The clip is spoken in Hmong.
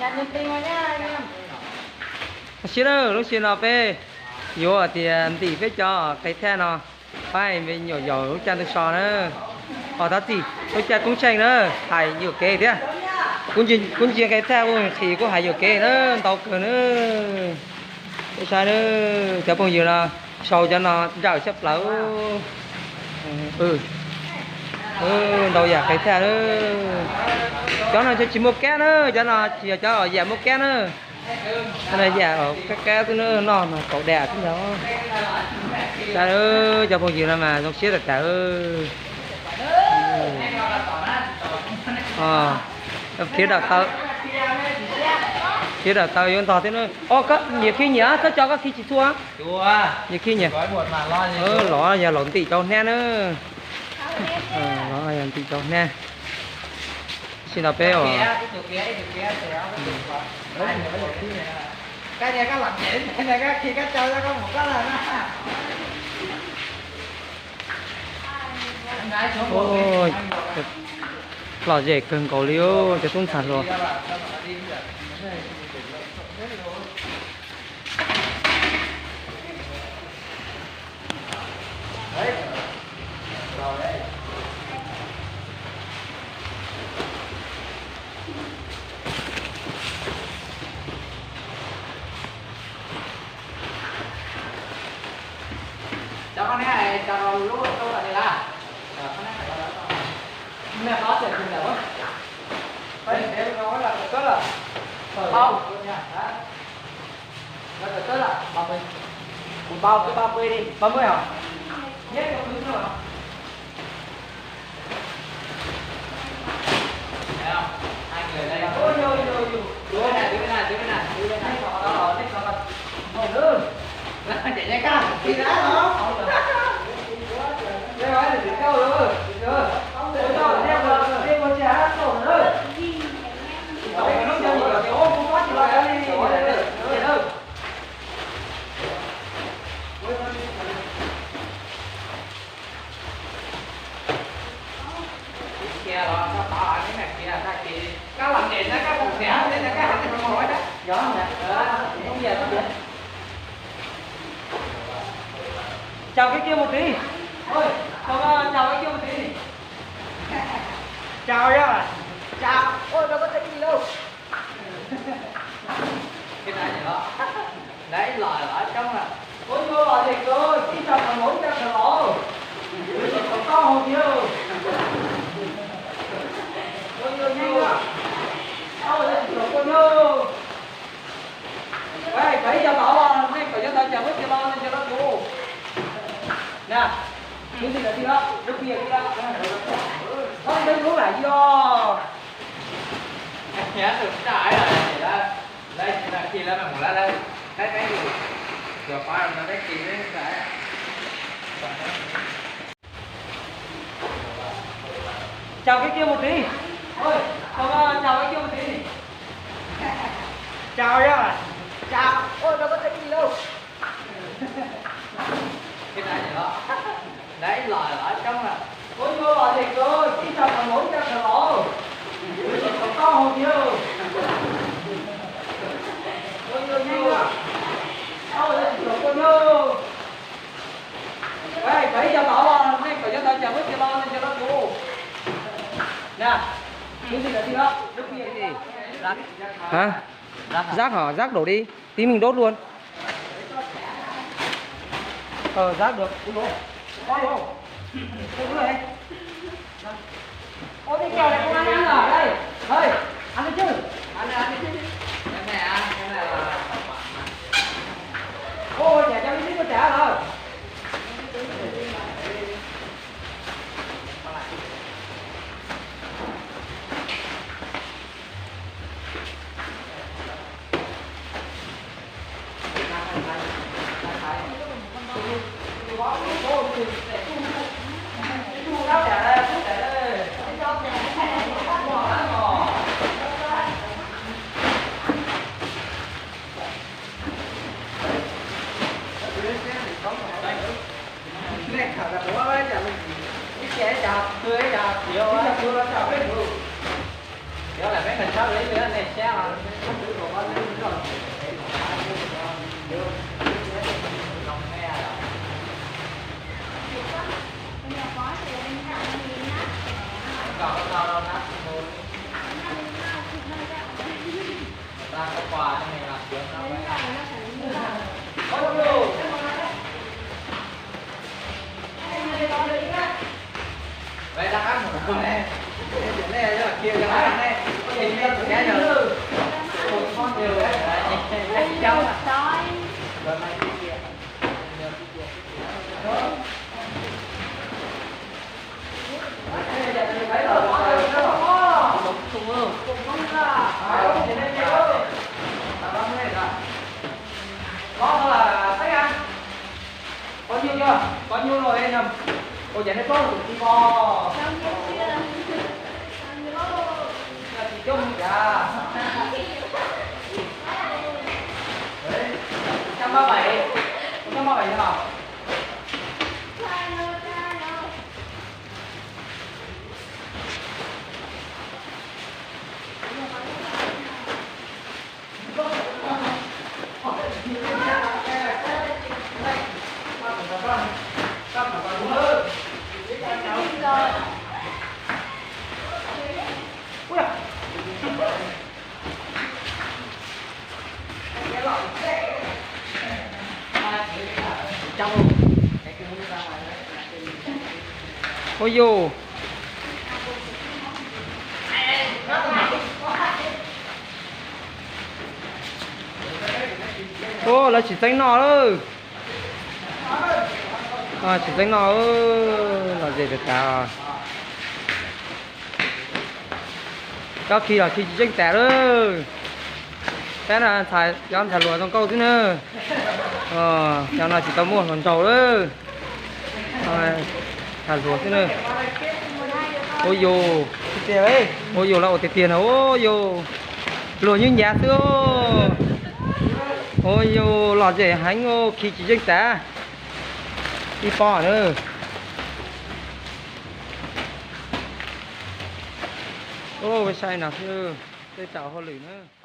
Siab lawm, lub sij no peb yuav tias ntim peb cov qe thaj no, pab me nyuam yaus lub caij ntuj so na. Os, thov txim, lub caij koob tsheej na, hais yuam kev thiab. Kuv ntsia qe thaj ua nqhis kuj hais yuam kev na, ntau kawg na. Peb saib na, cov phooj ywg no sau cov no nrawm tshaj plaws. Ntau yam qe thaj na. Cov no tsis muaj kab na, cov no tsis yog cov yam muaj kab na. Cov no yam kab kab xwb na, noj mas kaum dam xwb ntag. Saib cov phooj ywg no mas zoo siab tas tas. Khiav dawm taw, khiav dawm taw yuav ntog thiab na. Nyias khi nyias, koj cov koj khi tsis txhua. Nyias khi nyias. Los yog los ntim cov hnab na. Los yog ntim cov hnab. Sij no peb lom zem kawg nkaus li cov tub ntxhais hluas. Bao, cứ bao mươi đi. Bao mươi hả? Nhét cho cứ thôi hả? Thấy không? Hai người đây. Ôi, ôi, ôi, ôi. Đứng bên này, đứng bên này, đứng bên này, đứng bên này. Đây, có đó, đây, có đó. Không, nữa. Chạy nhanh quá. Thì đã đó. Đây, đây, để câu rồi. Ôi, trời, đây, đây, đây, đây, đây, đây. Chào cái kia một tí. Ôi, chào, chào cái kia một tí. Chào nhá. Chào. Ôi, đâu có thấy gì đâu. Cái này thì nó. Đấy, lòi lòi trống à. Ôi, vô lòi thiệt rồi, chỉ trong phòng ngủ cho thật lỗ. Ui, còn có hồn thiêu. Ôi, vô nhanh quá. Ôi, đây chỉ còn cô nhớ. Ê, phải cho tao lo, nên phải cho tao chào với chị lo, nên cho nó chú. Nè, cứ đi là đi đó, lúc kia đi đó. Thôi, đến lúc lại vô. Nhớ được trái rồi, chị đó. Đây, chị là khi đó mà ngủ lá đây. Thấy cái gì? Rồi khóa nó cái gì đấy, phải. Chào cái kia một tí. Ôi, chào, chào cái kia một tí. Chào nhá. Chào. Ôi, đâu có thấy gì đâu. Cái này thì nó. Đấy, lòi lòi trống à. Ôi, vô lòi thiệt rồi, chỉ trong phòng ngủ cho thật lỗ. Ui, còn có hồn thiêu. Ôi, vô nhanh quá. Ôi, đây chỉ còn cô nhớ. Ê, phải cho tao lo, nên phải cho tao chào với chị lo, nên cho nó chú. Nè, cái gì là đi đó, lúc kia đi. Hả? Rác hả? Rác đổ đi. Tí mình đốt luôn. Ờ, rác được, cũng đổ. Có đổ. Tôi đổ này. Ôi, cái kèo này không ăn ăn à? Đây, đây, ăn đi chứ. Ăn đi, ăn đi chứ. Cái này ăn, cái này là... Ôi, trả cho cái có trả rồi. Có nyuj chưa? Có nyuj rồi em nhầm. Ôi, chả thấy có một cục chi bò. Là chị Dung chả. Đấy. Một trăm ba bảy. Một trăm ba bảy thế nào? Ua yus. Ua, lawv tsis txeeb noj lawm. Tsis txeeb noj, lom zem tas tas. Cov khi los khi tsis tseeb tas lawm. Peb no cov ntxhais hluas zoo nkauj xwb na. Cov no tsis tau muaj hluas nraug lawm. Ntxhais hluas xwb na. Ua yus, ua yus los ua tiag tiag no, ua yus. Luag nyuj ncav xwb. Ua yus lom zem heev, khi tsis tseeb tas. Ib pob na. Ua, peb saib no xwb, tej tsam hauj lwm na.